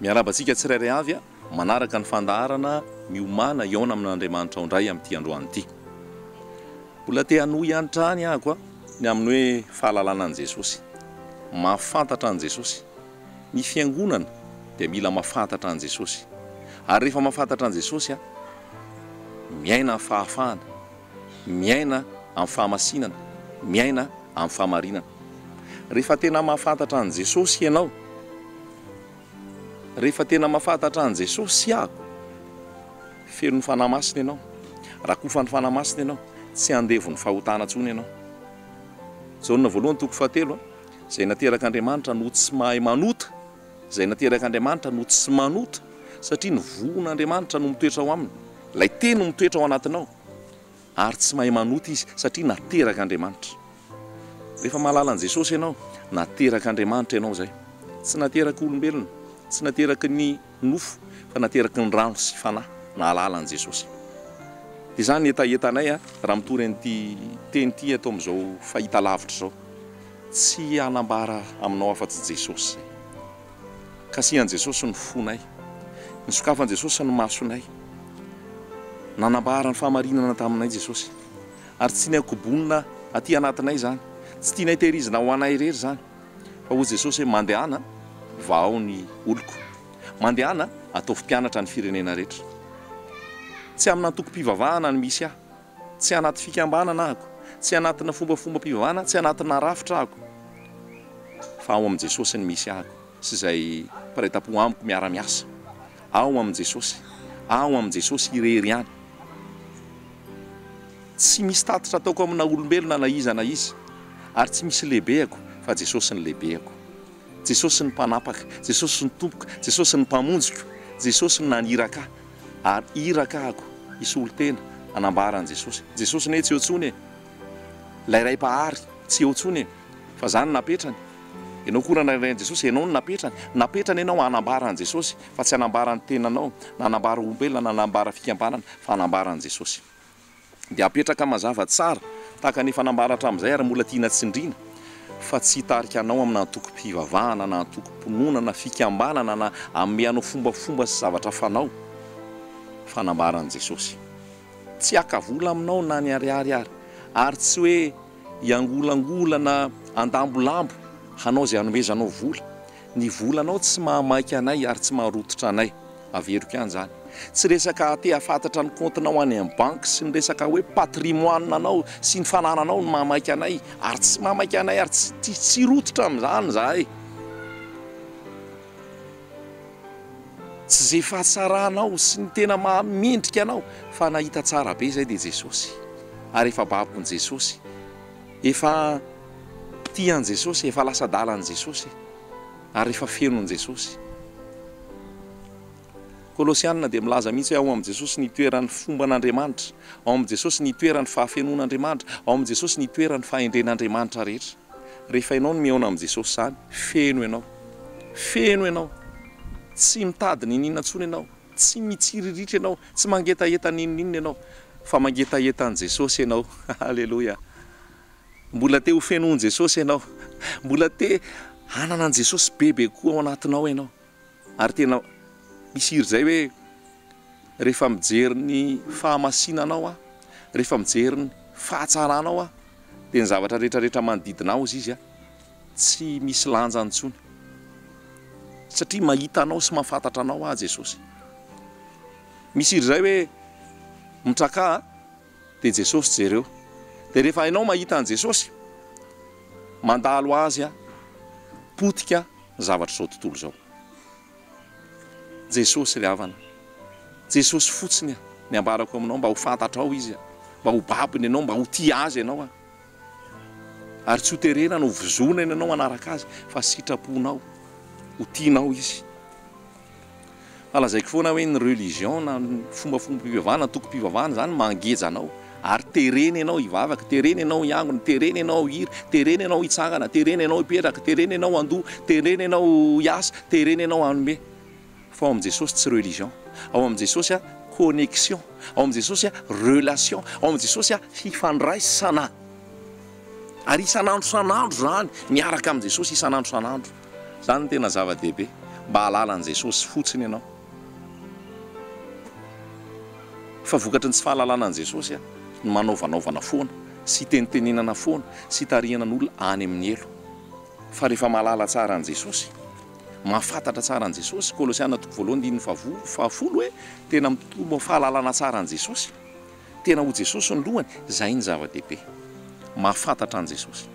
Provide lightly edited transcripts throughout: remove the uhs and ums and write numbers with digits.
Miarahaba antsika tsirairay avy manaraka ny fandaharana Miomàna hihaona amin'Andriamanitra ao indray amin'ity androany ity. Mbola te hanohy hatrany ahako ny amin'ny hoe fahalalana an'i Jesosy. Mahafantatra an'i Jesosy. Ny fiangonana dia mila mahafantatra an'i Jesosy. Ary rehefa mahafantatra an'i Jesosy miaina amin'ny fahafahana, miaina amin'ny fahamasinana, miaina amin'ny fahamarinana. Rehefa tena mahafantatra an'i Jesosy ianao, rehefa tena mahafantatra an'i Jesosy aho, feno ny Fanahy Masina ianao, rakofan'ny Fanahy Masina ianao, tsy andevon'ny fahotana intsony ianao. Jaona voalohany toko fahatelo, Izay naterak'Andriamanitra no tsy mahay manota, izay naterak'Andriamanitra no tsy manota, satria ny vohon'Andriamanitra no mitoetra ao aminy, ilay Teny no mitoetra ao anatinao. Ary tsy mahay manota izy satria naterak'Andriamanitra. Rehefa mahalala an'i Jesosy ianao, naterak'Andriamanitra ianao izay. Tsy nateraky olombelona, tsy nateraky ny nofo, fa nateraky ny rano sy fanahy, nahalala an'i Jesosy. Dia izany ny hetahetanay raha mitory an'ity teny ity eto amin'izao fahita lavitra izao. Tsy hanambara aminao afa-tsy Jesosy izay. Kasihan'i Jesosy ny fonay. Nosokafan'i Jesosy ny masonay. Nanambara ny fahamarinana taminay Jesosy. Ary tsy niankobonina aty anatinay izany. Tsy tianay tehirizina ho anay irery izany. Fa hoy Jesosy hoe, Mandehana, vahao ny oloko. Mandehana, ataovy mpianatra ny firenena rehetra. Tsy amin'antokom-pivavahana no misy ahy. Tsy anaty fikambanana ahako. Tsy anatina fombafombam-pivavahana, tsy anatina rafitra ahako. Fa ao amin'i Jesosy no misy ahako sy izay mpiray tampo amiko miara-miasa. Ao amin'i Jesosy. Ao amin'i Jesosy irery ihany. Tsy misy tatitra ataoko amina olombelona na iza na iza. Ary tsy misy lehibehako fa Jesosy no lehibehako. Jesosy no mpanapaka, Jesosy no tompoko, Jesosy no mpamonjiko, Jesosy no naniraka ahy. Ary iraka ahako hisolo tena hanambara an'i Jesosy. Jesosy anie tsy eo intsony e! Ilay Ray Mpahary tsy eo intsony e! Fa za no napetrany. Ianao koa raha nandray an'i Jesosy, ianao no napetrany. Napetrany ianao hanambara an'i Jesosy, fa tsy hanambara ny tenanao, na hanambara olombelona, na hanambara fikambanana, fa hanambara an'i Jesosy. Dia apetraka mazava tsara, tahaka ny efa nambara hatramin'izay ary mbola tiana tsindriana, fa tsy hitarika anao amina antokom-pivavahana na antokom-pinoana na fikambanana na hanome anao fombafomba sy zavatra fanao, fa hanambara an'i Jesosy. Tsy haka vola aminao na ny ariary ary, ary tsy hoe hiangolangola na handambolambo hanao izay hanomezanao vola. Ny volanao tsy mahamaika anay ary tsy maharototra anay. Averiko ihany izany. Tsy resaka te hahafantatra ny kaontinao any amin'ny banky sy ny resaka hoe patrimoine anao sy ny fanananao no mahamaika anay ary tsy mahamaika anay ary tsy tsy rototra amin'izany izahay. Tsy izay fahatsaranao sy ny tena maha mendrika anao fa nahita tsara be izay dia Jesosy. Ary efa babon'i Jesosy. Efa tia an'i Jesosy, efa lasa adalan'i Jesosy ary efa fenon'i Jesosy. Kolosiana dia milaza mihitsy hoe ao amin'i Jesosy ny itoeran'ny fomban'Andriamanitra, ao amin'i Jesosy ny itoeran'ny fahafenoan'Andriamanitra, ao amin'i Jesosy ny itoeran'ny fahendren'Andriamanitra rehetra. Rehefa ianao no mihaona amin'i Jesosy izany, feno ianao. Feno ianao. Tsy mitady n'inon'inona intsony ianao. Tsy mitsiriritra ianao. Tsy mangetaheta n'inon'inona ianao. Fa mangetaheta an'i Jesosy ianao. Aleloia. Mbola te ho fenoin'i Jesosy ianao. Mbola te hanana an'i Jesosy bebe kokoa ao anatinao ianao. Ary tena misy hira izay hoe rehefa mijery ny fahamasinanao aho, rehefa mijery ny fahatsaranao aho, dia ny zavatra rehetra rehetra manodidina ahy hozy izy tsy misy lanjany intsony. Satria mahita anao sy mahafantatra anao aho Jesosy. Misy hira izay hoe mitrakà a. Dia Jesosy jereo. Dia rehefa hainao mahita an'i Jesosy, mandalo azy potika ny zavatr'izao tontolo izao. Jesosy ry havana. Jesosy fotsiny ny ambarako aminao mba ho fantatrao Izy, mba ho babony ianao, mba ho tia Azy ianao. Ary tsy ho terena na ho vozonana ianao hanaraka Azy fa sitraponao, ho tianao Izy. Fa lazaiko foana hoe ny religion na ny fombafombam-pivavahana, antokom-pivavahana izany mangeja anao ary terena ianao hivavaka, terena ianao hiangona, terena ianao hihira, terena ianao hitsangana, terena ianao hipetraka, terena ianao handoa, terena ianao hiasa, terena ianao hanome. Fa ao amin'i Jesosy tsy religion. Ao amin'i Jesosy connexion, ao amin'i Jesosy relation, ao amin'i Jesosy fifandraisana. Ary isan'andro isan'andro izany, miaraka amin'i Jesosy isan'andro isan'andro. Izany no tena zava-dehibe. Mba hahalala an'i Jesosy fotsiny ianao. Fa vokatry ny tsy fahalalana an'i Jesosy no manaovanaovana foana sy itenitenenana foana sy itarihana ny olona any amin'ny helo. Fa rehefa mahalala tsara an'i Jesosy, mahafantatra tsara an'i Jesosy, Kolosiana toko voalohany andininy fahafolo hoe tena mitombo fahalalana tsara an'i Jesosy, tena ho Jesosy ny lohany, izay ny zava-dehibe. Mahafantatra an'i Jesosy.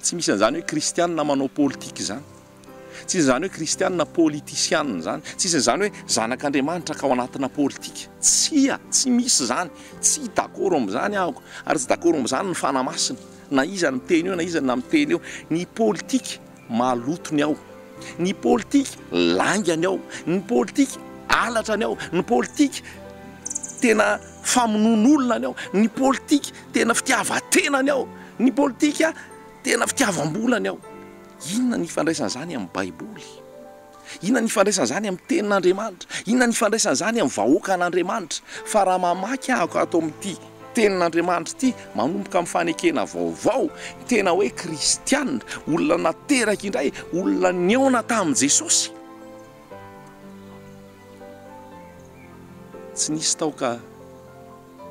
Tsy misy an'izany hoe kristianina manao politika izany. Tsy misy an'izany hoe kristianina politisianina izany. Tsy misy an'izany hoe zanak'Andriamanitra ka ao anatina politika. Tsia, tsy misy izany. Tsy d'accord amin'izany aho, ary tsy d'accord amin'izany ny Fanahy Masina. Na iza miteny eo na iza na miteny eo. Ny politika maloto ny ao. Ny politika lainga ny ao. Ny politika halatra ny ao. Ny politika tena famonoan'olona ny ao. Ny politika tena fitiavan-tena ny ao. Ny politika tena fitiavam-bola ny ao. Inona ny ifandraisan'izany amin'ny Baiboly? Inona ny ifandraisan'izany amin'ny Tenin'Andriamanitra? Inona ny ifandraisan'izany amin'ny vahoakan'Andriamanitra? Fa raha mamaky aho ato amin'ity Tenin'Andriamanitra ity, manomboka amin'ny fanekena vaovao, ny tena hoe kristiana, olona nateraka indray, olona nihaona tamin'i Jesosy, tsy nisy tao ka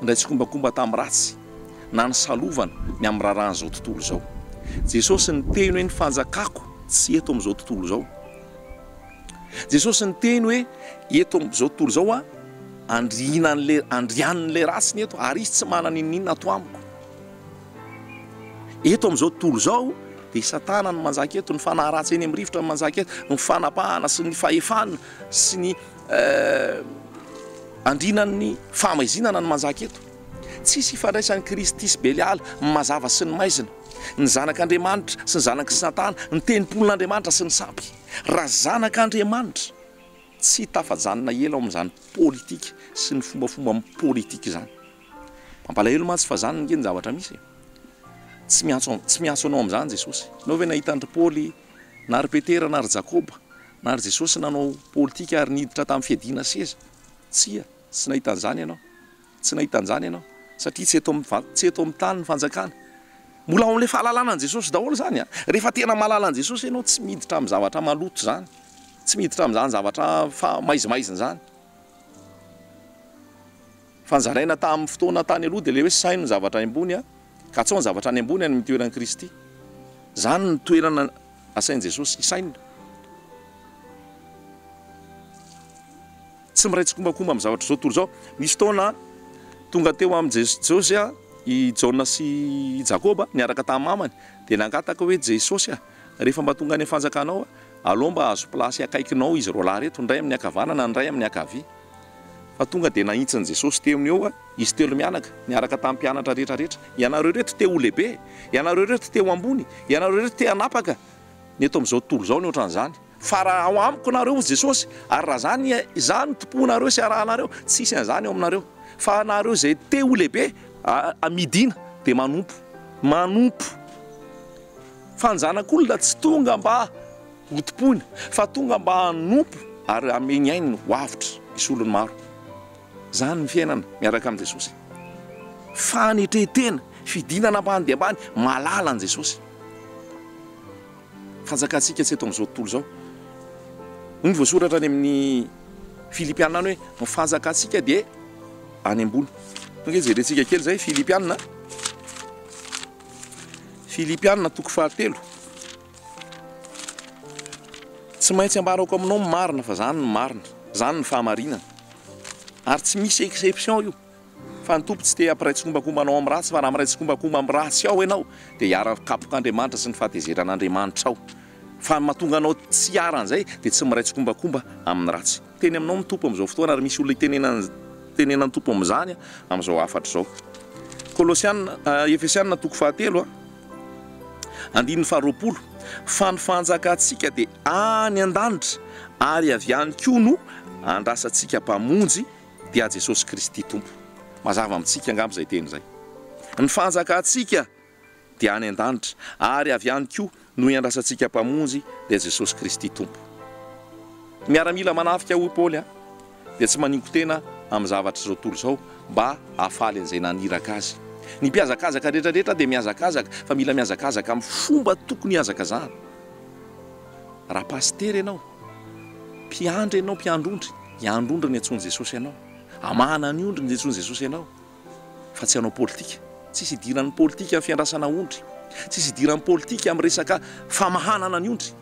Nindray tsikombakomba tamin'ny ratsy na nisalovana ny amin'ny raharahan'izao tontolo izao. Jesosy niteny hoe ny fanjakako tsy eto amin'izao tontolo izao. Jesosy niteny hoe eto amin'izao tontolo izao aho andrianan'ilay andrianin'ilay ratsy ny eto ary izy tsy manana n'inon'inona ato amiko. Eto amin'izao tontolo izao dia Satana no manjaka eto, ny fanahy ratsy eny amin'ny rivotra no manjaka eto, ny fanapahana sy ny fahefana sy ny Andrinan'ny fahamaizinana no manjaka eto. Tsisy ifandraisan'i Kristy sy Beliala, ny mazava sy ny maizina, ny zanak'Andriamanitra sy ny zanak'i Satana, ny tempolin'Andriamanitra sy ny sampy. Raha zanak'Andriamanitra, tsy tafajanona ela ao amin'izany politika sy ny fombafomba politika izany. Mampalahelo mantsy fa izany ange ny zavatra misy e. Tsy miantso, tsy miantso anao amin'izany Jesosy. Ianao ve nahita an-dry Paoly na ry Petera na ry Jakoba na ry Jesosy nanao politika ary niditra tamin'ny fiadiana seza? Tsia, tsy nahita an'izany ianao. Tsy nahita an'izany ianao. Satria tsy eto amin'ny, tsy eto amin'ny tany ny fanjakana. Mbola ao amin'ilay fahalalana an'i Jesosy daholo izany an! Rehefa tena mahalala an'i Jesosy ianao, tsy miditra amin'ny zavatra maloto izany. Tsy miditra amin'izany zavatra fa maizimaizina izany. Fa nozaraina tamin'ny fotoana tany aloha dia ilay hoe saino ny zavatra any ambony an, katsao ny zavatra any ambony any amin'ny toeran'i Kristy. Izany no toerana asain'i Jesosy hisainina. Tsy miray tsikombakomba amin'ny zavatra izao tontolo izao. Nisy fotoana tonga teo amin'i Jesosy i Jaona sy i Jakoba niaraka tamin'ny mamany dia nangataka hoe Jesosy a, rehefa mba tonga any amin'ny fanjakanao, aleo mba hahazo place akaikinao izy roalahy ireto, ny iray amin'ny ankavanana, ny iray amin'ny ankavia. Fa tonga dia nahintsin'i Jesosy teo no eo izy telo mianaka, niaraka tamin'ny mpianatra rehetra rehetra. Ianareo ireto te ho lehibe, ianareo ireto te ho ambony, ianareo ireto te hanapaka ny eto amin'izao tontolo izao ny ohatran'izany. Fa raha ao amiko nareo, hoy Jesosy, ary raha izany Izaho no tompoinareo sy arahanareo, tsy hisy an'izany eo aminareo. Fa nareo izay te ho lehibe, midina dia manompo. Manompo. Fa ny Zanak'olona tsy tonga mba. Hotompoina, fa tonga mba hanompo ary hanome ny ainy ho avotra hisolo ny maro. Izany ny fiainana miaraka amin'i Jesosy. Fanetren-tena, fidinana ambany dia ambany, mahalala an'i Jesosy. Fanjakantsika tsy eto amin'izao tontolo izao. Hoy ny voasoratra any amin'ny Filipiana any hoe ny fanjakantsika dia any ambony. Tonga jerentsika kely izay Filipiana. Filipiana toko fahatelo. Tsy maintsy ambarako aminao ny marina fa zany ny marina, zany ny fahamarinana. Ary tsy misy exception io. Fa ny Tompo tsy te hampiray tsikombakomba anao amin'ny ratsy fa raha miray tsikombakomba amin'ny ratsy ao ianao dia hiara-kapok'Andriamanitra sy ny fahatezeran'Andriamanitra ao. Fa ny mahatonga anao tsy hiharan'izay dia tsy miray tsikombakomba amin'ny ratsy. Miteny aminao ny Tompo amin'izao fotoana ary misy olona itenenan'ny itenenan'ny Tompo amin'izany amin'izao hafatra izao. Kolosiana, Efesiana toko fahatelo a. Andininy faharoapolo, Fa ny fanjakantsika dia any an-danitra, ary avy any koa no andrasantsika Mpamonjy, dia Jesosy Kristy Tompo. Mazava amintsika angamba izay teny izay. Ny fanjakantsika dia any an-danitra, ary avy any koa no iandrasantsika Mpamonjy, dia Jesosy Kristy Tompo. Ny miaramila manafika, hoy Paoly, dia tsy maningo-tena amin'ny zavatr'izao tontolo izao mba hahafaly an'izay naniraka azy. Ny mpihazakazaka rehetra rehetra dia mihazakazaka, fa mila mihazakazaka amin'ny fomba tokony hihazakazahana. Raha pasitera ianao, mpiandry ianao, mpiandry ondry, hiandry ondry ny antsoin'i Jesosy anao. Hamahana ny ondry ny antsoin'i Jesosy anao, fa tsy hanao politika. Tsisy idiran'ny politika amin'ny fiandrasana ondry. Tsisy idiran'ny politika amin'ny resaka famahanana ny ondry.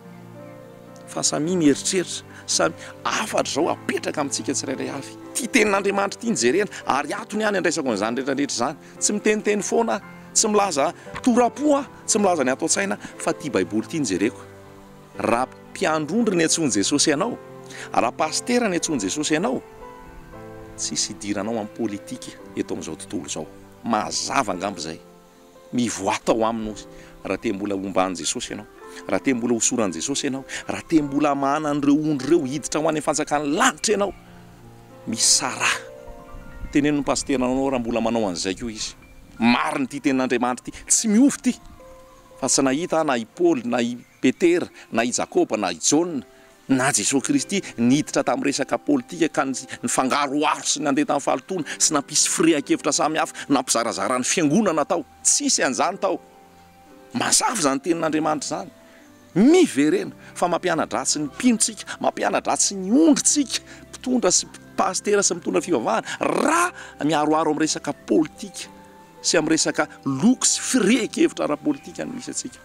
Fa samia mieritreritra, samy hafatra izao apetraka amintsika tsirairay avy. Ity tenin'Andriamanitra ity no jerena, ary ato ny ahy ny andraisako an'izany rehetra rehetra izany. Tsy miteniteny foana aho, tsy milaza tora-po aho, tsy milaza ny ato an-tsaina, fa ity Baiboly ity no jereko. Raha mpiandry ondry niantsoan'i Jesosy anao, raha pasitera niantsoan'i Jesosy anao, tsisy idiranao amin'ny politika eto amin'izao tontolo izao. Mazava angamba izay. Mivoaha tao aminy hozy, raha te mbola homban'i Jesosy ianao, raha te mbola hosoran'i Jesosy ianao, raha te mbola hamahana an'ireo ondry ireo hiditra ho any amin'ny fanjakan'ny lanitra ianao. Misaraha. Teneno ny pasiteranao raha mbola manao an'izay koa izy. Marina ity tenin'Andriamanitra ity, tsy miova ity. Fa tsy nahita aho na i Paoly, na i Petera, na i Jakoba, na i Jaona, na Jesoa Kristy niditra tamin'ny resaka politika ka nifangaroharo sy nandeha tamin'ny fahalotoana sy nampisy firehan-kevitra samihafa nampizarazara ny fiangonana tao. Tsisy an'izany tao. Mazava izany tenin'Andriamanitra izany. Miverena fa mampiana-dratsy ny mpino tsika, mampiana-dratsy ny ondry tsika, mpitondra sy pasitera sy mitondra fivavahana, raha miharoharo amin'ny resaka politika sy amin'ny resaka loko sy firehan-kevitra ara-politika no misy antsika.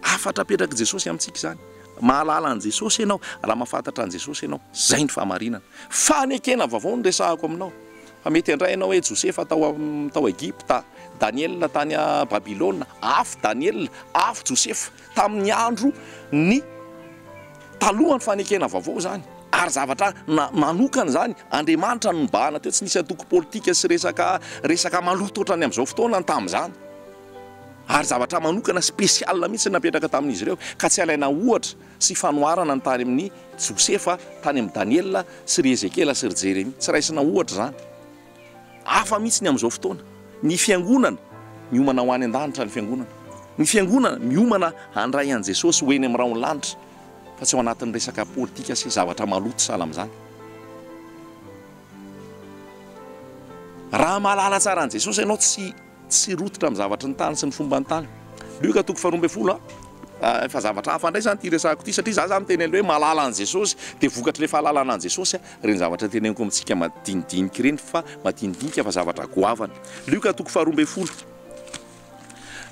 Hafatra apetrak'i Jesosy amintsika izany. Mahalala an'i Jesosy ianao raha mahafantatra an'i Jesosy ianao. Izay ny fahamarinana. Fanekena vaovao no resahako aminao. Fa mety handray ianao hoe Josefa tao tao Egypta, Daniela tany Babylona, afo Daniela, afo Josefa tamin'ny andro ny talohan'ny fanekena vaovao izany. Ary zavatra manokana izany, Andriamanitra no nibahana teo, tsy nisy antoko politika sy resaka resaka maloto ohatran'ny amin'izao fotoana ny tamin'izany. Ary zavatra manokana spécial mihitsy no napetraka tamin'izy ireo, ka tsy alaina ohatra sy fanoharana ny tany amin'i Josefa, tany amin'i Daniela sy ry Ezekiela sy ry Jeremia. Tsy raisina ohatra izany. Hafa mihitsy ny amin'izao fotoana. Ny fiangonana, miomana ho any an-danitra ny fiangonana. Ny fiangonana, miomana handray an'i Jesosy ho eny amin'ny rahon'ny lanitra, fa tsy ao anatin'ny resaka politika sy zavatra maloto sahala amin'izany. Raha mahalala tsara an'i Jesosy ianao, tsy. Tsy rototra amin'ny zavatry ny tany sy ny fomban'ny tany. Lioka toko faharoa 12 a, efa zavatra hafa indray izany ity resahako ity satria za zany miteny an'ilay hoe mahalala an'i Jesosy dia vokatr'ilay fahalalana an'i Jesosy ireny zavatra teneniko amintsika madinidinika ireny fa madinidinika fa zavatra goavana. Lioka toko faharoa 12.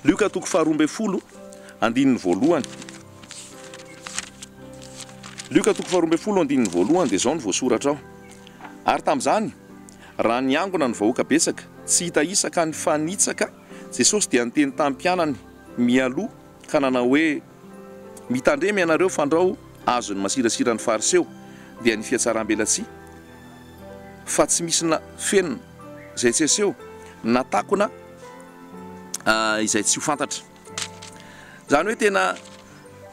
Lioka toko faharoa 12 andininy voalohany. Lioka toko faharoa 12 andininy voalohany dia izao no voasoratra ao. Ary tamin'izany Raha niangona ny vahoaka betsaka, tsy hita isa ka nifanitsaka, Jesosy dia niteny tamin'ny mpianany mialoha ka nanao hoe, Mitandrema ianareo fandrao azon'ny masirasiran'ny Fariseo, dia ny fihatsarambelatsihy, fa tsy misy na fenina izay tsy aseho, na takona izay tsy ho fantatra. Izany hoe tena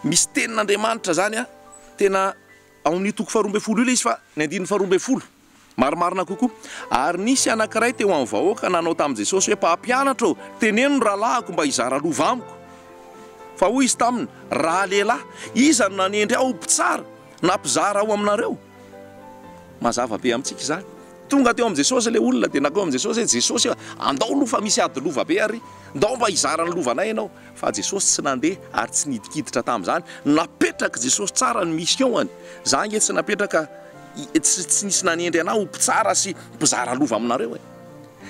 misy tenin'Andriamanitra izany, tena ao amin'io toko faharoa 12 io ilay izy fa ny andininy faharoa 12. Marimarina kokoa. Ary nisy anankiray teo amin'ny vahoaka nanao tamin'i Jesosy hoe, Mpampianatra ô, teneno ny rahalahiko mba hizara lova amiko. Fa hoy izy taminy, Ralehilahy, iza no nanendry ahy ho mpitsara na mpizara ao aminareo? Mazava be amintsika izany. Tonga teo amin'i Jesosy ilay olona, dia nankeo amin'i Jesosy hoe, Jesosy ô, andao aloha fa misy ady lova be ary. Ndao mba hizara ny lovanay ianao. Fa Jesosy tsy nandeha ary tsy nidikiditra tamin'izany. Napetrak'i Jesosy tsara ny mission-ny. Za ange tsy napetraka Tsy tsy nisy nanendry anah ho mpitsara sy mpizara lova aminareo e!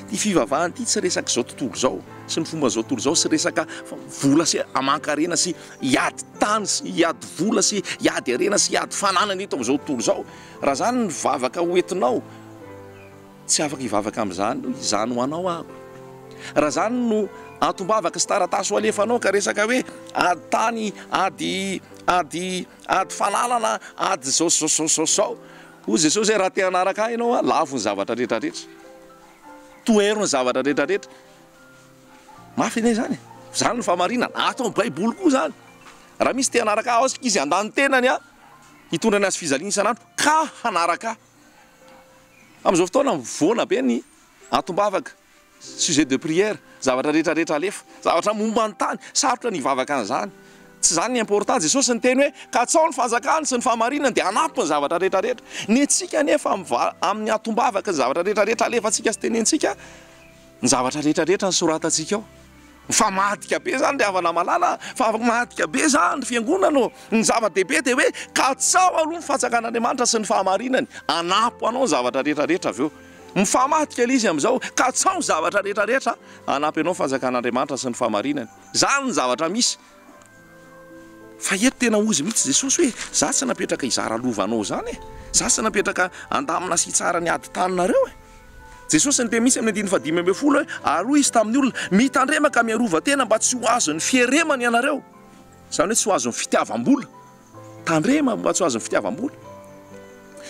Ity fivavahana ity tsy resak'izao tontolo izao sy ny fomban'izao tontolo izao sy resaka vola sy aman-karena sy hiady tany sy hiady vola sy hiady harena sy hiady fananana eto amin'izao tontolo izao. Raha izany ny vavaka ho entinao, tsy afaka hivavaka amin'izany izany ho anao aho. Raha izany no antom-bavaka sy taratasy ho alefanao ka resaka hoe ady tany, ady ady Ady fananana, ady izao sy izao sy izao sy izao. Hoy Jesosy hoe raha te hanaraka ahy ianao, lavo ny zavatra rehetra rehetra. Tohero ny zavatra rehetra rehetra. Mafy anie izany e. Izany no fahamarinana. Ato amin'ny Baiboly koa izany. Raha misy te hanaraka ahy, aoka izy handà ny tenany, hitondra ny hazo fijaliana isan'andro, ka hanaraka ahy. Amin'izao fotoana mivoana be ny antom-bavaka. Sujet de prière, zavatra rehetra rehetra alefa, zavatra momba ny tany, sarotra ny hivavaka an'izany. Tsy izany ny important, Jesosy niteny hoe katsao ny fanjakany sy ny fahamarinany dia hanampy ny zavatra rehetra rehetra. Ny antsika anefa amin'ny antom-bavaka ny zavatra rehetra rehetra alefantsika sy tenentsika, ny zavatra rehetra rehetra ny soratantsika ao. Mifamadika be zany ry havana malala a! Mifamadika be zany ry fiangonana ô! Ny zava-dehibe dia hoe katsaho aloha ny fanjakan'Andriamanitra sy ny fahamarinany, hanampy anao ny zavatra rehetra rehetra avy eo. Mifamadika ilay izy amin'izao, katsaho ny zavatra rehetra rehetra, hanampy anao ny fanjakan'Andriamanitra sy ny fahamarinany. Izany ny zavatra misy. Fa eto tena hozy mihitsy Jesosy hoe, za tsy napetraka hizara lova anao izany e! Za tsy napetraka handamina sy hitsara ny ady taninareo e! Jesosy niteny mihitsy amin'ny andininy fahadimy ambin'ny folo hoe, Ary hoy Izy tamin'ny olona, Mitandrema ka miarova tena mba tsy ho azon'ny fieremana ianareo. Izany hoe tsy ho azon'ny fitiavam-bola. Tandrema mba tsy ho azon'ny fitiavam-bola.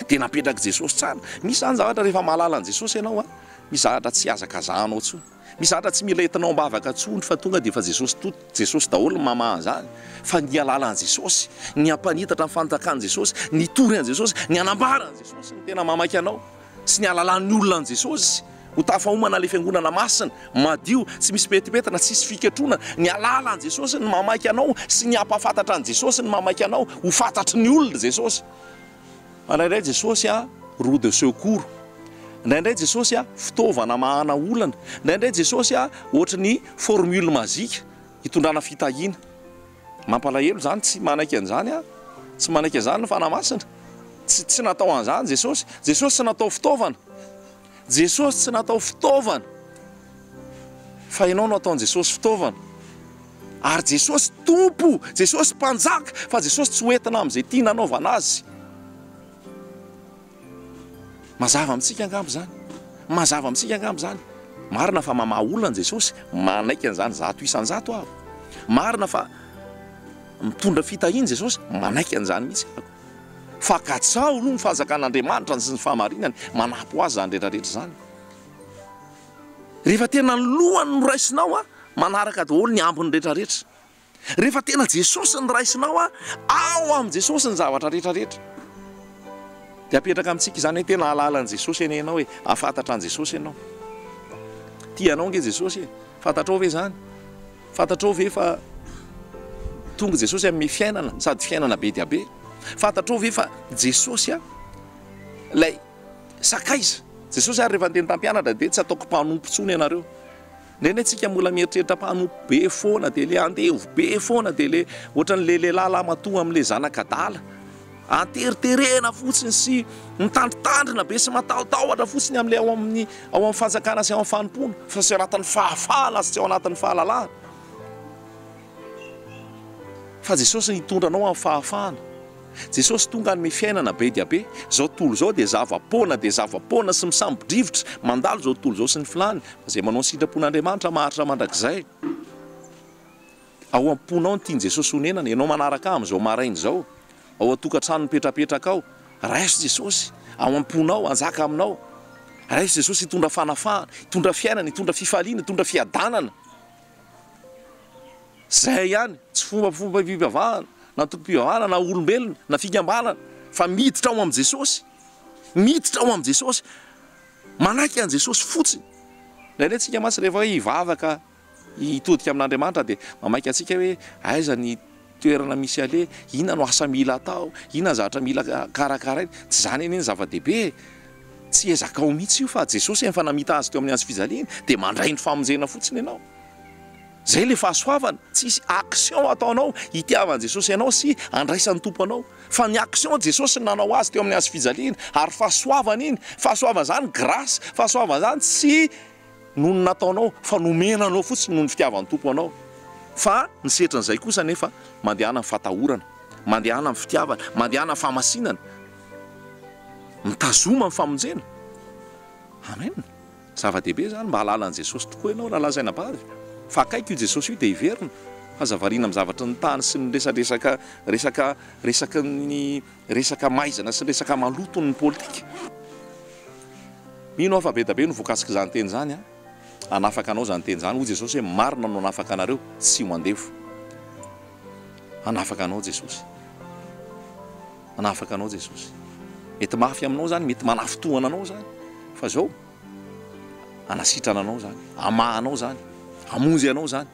Dia napetrak'i Jesosy tsara. Misy izany zavatra rehefa mahalala an'i Jesosy ianao, misy zavatra tsy hihazakazahanao intsony. Misy zavatra tsy mila entinao am-bavaka intsony fa tonga dia efa Jesosy to, Jesosy daholo no mamaha an'izany. Fa ny hahalala an'i Jesosy, ny hampanitatra ny fanjakan'i Jesosy, ny hitory an'i Jesosy, ny hanambara an'i Jesosy no tena mamaika anao. Sy ny hahalalan'ny olona an'i Jesosy, ho tafahomana ilay fiangonana masina, madio, tsy misy pentimpentina, tsisy fiketrona, ny hahalala an'i Jesosy no mamaika anao sy ny hampahafantatra an'i Jesosy no mamaika anao, ho fantatry ny olona Jesosy. Indraindray Jesosy a, roue de secours. Indraindray Jesosy a, fitaovana hamahana olana. Indraindray Jesosy a, ohatry ny formule magique hitondrana fitahiana. Mampalahelo izany, tsy manaiky an'izany aho. Tsy manaiky an'izany ny Fanahy Masina. Tsy, tsy natao an'izany Jesosy. Jesosy tsy natao fitaovana. Jesosy tsy natao fitaovana. Fa ianao no ataon'i Jesosy fitaovana. Ary Jesosy Tompo, Jesosy Mpanjaka, fa Jesosy tsy hoentina amin'izay tiana hanaovana Azy. Mazava amintsika angamba izany. Mazava amintsika angamba izany. Marina fa mamaha olana Jesosy, manaiky an'izany 100% aho. Marina fa mitondra fitahiana Jesosy, manaiky an'izany mihitsy aho. Fa katsaho aloha ny fanjakan'Andriamanitra sy ny fahamarinany, manampy ho azy izany rehetra rehetra izany. Rehefa tena ny lohany no raisinao, manaraka daholo ny ambiny rehetra rehetra. Rehefa tena Jesosy no raisinao a, ao amin'i Jesosy ny zavatra rehetra rehetra. Dia apetraka amintsika izany hoe tena hahalala an'i Jesosy anie ianao e, hahafantatra an'i Jesosy ianao. Tia anao ange Jesosy e, fantatrao ve izany? Fantatrao ve fa tonga Jesosy hanome fiainana sady fiainana be dia be? Fantatrao ve fa Jesosy a, ilay sakaiza? Jesosy ary rehefa niteny tamin'ny mpianatra dia tsy ataoko mpanompo intsony ianareo. Indraindray tsika mbola mieritreritra mpanompo be foana dia le andevo be foana dia le ohatran'le lehilahy lahimatoa amin'le zanak'adala. Anteriterena fotsiny sy mitandritandrina be sy matahotahotra fotsiny amin'le ao amin'ny ao amin'ny fanjakana sy ao amin'ny fanompoana fa tsy ao anatin'ny fahafahana sy tsy ao anatin'ny fahalalahana. Fa Jesosy nitondra anao amin'ny fahafahana. Jesosy tonga hanome fiainana be dia be. Izao tontolo izao dia zava-poana dia zava-poana sy misambo-drivotra, mandalo izao tontolo izao sy ny filàny, fa izay manao ny sitrapon'Andriamanitra maharitra mandrakizay. Ao am-ponao ny tian'i Jesosy honenana, ianao manaraka ahy amin'izao maraina izao, ao an-tokantrano mipetrapetraka ao, raiso Jesosy ao am-ponao, hanjaka aminao. Raiso Jesosy hitondra fanafahana, hitondra fiainana, hitondra fifaliana, hitondra fiadanana. Zay ihany, tsy fombafomba-pivavahana, na antokom-pivavahana, na olombelona, na fikambanana, fa miditra ao amin'i Jesosy. Miditra ao amin'i Jesosy. Manaiky an'i Jesosy fotsiny. Indraindray tsika mantsy rehefa hoe hivavaka, hitodika amin'Andriamanitra dia mamaika antsika hoe aiza ny toerana misy aleha, inona no asa mila atao, inona ny zavatra mila karakaraina. Tsy izany anie ny zava-dehibe e. Tsy ezakao mihitsy io fa Jesosy efa namita azy teo amin'ny hazo fijaliana dia mandray ny famonjena fotsiny ianao. Zay le fahasoavana, tsisy action ataonao hitiavan'i Jesosy anao sy handraisan'ny Tompo anao fa ny action Jesosy no nanao azy teo amin'ny hazo fijaliana ary fahasoavana iny, fahasoavana zany grace, fahasoavana zany tsy noho ny nataonao fa nomena anao fotsiny noho ny fitiavan'ny Tompo anao fa ny setrin'izay kosa anefa mandehana amin'ny fatahorana, mandehana amin'ny fitiavana, mandehana amin'ny fahamasinana, mitazoma ny famonjena. Amen. Zava-dehibe izany mba hahalala an'i Jesosy tokoa ianao rahalahy sy anabavy. Fa akaiky io Jesosy io dia hiverina. Fa aza variana amin'ny zavatry ny tany sy ny resadresaka resaka resaky ny resaka maizina sy ny resaka maloto ny politika. Mino aho fa be da be no voakasik'izany teny izany an. Hanafaka anao izany teny izany. Hoy Jesosy hoe marina no hanafaka anareo, tsy ho andevo. Hanafaka anao Jesosy. Manafaka anao Jesosy. Mety mafy aminao izany, mety manafintohana anao izany, fa izao, hanasitrana anao izany, hamaha anao izany, hamonjy anao izany.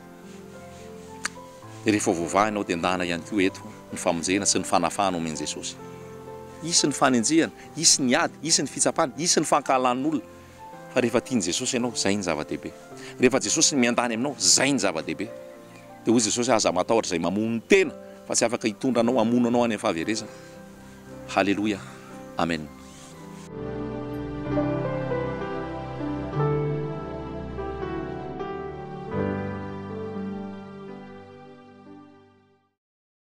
Dia rehefa voavaha ianao dia ndana ihany koa eto ny famonjena sy ny fanafahana omen'i Jesosy. Hisy ny fanenjehana, hisy ny ady, hisy ny fitsapana, hisy ny fankahalan'olona. Fa rehefa tian'i Jesosy ianao, izay ny zava-dehibe. Rehefa Jesosy ny miandany aminao, izay ny zava-dehibe. Dia hoy Jesosy, aza matahotra izay mamono tena, fa tsy afaka hitondra anao hamono anao any amin'ny fahaverezana. Haleloia. Amen.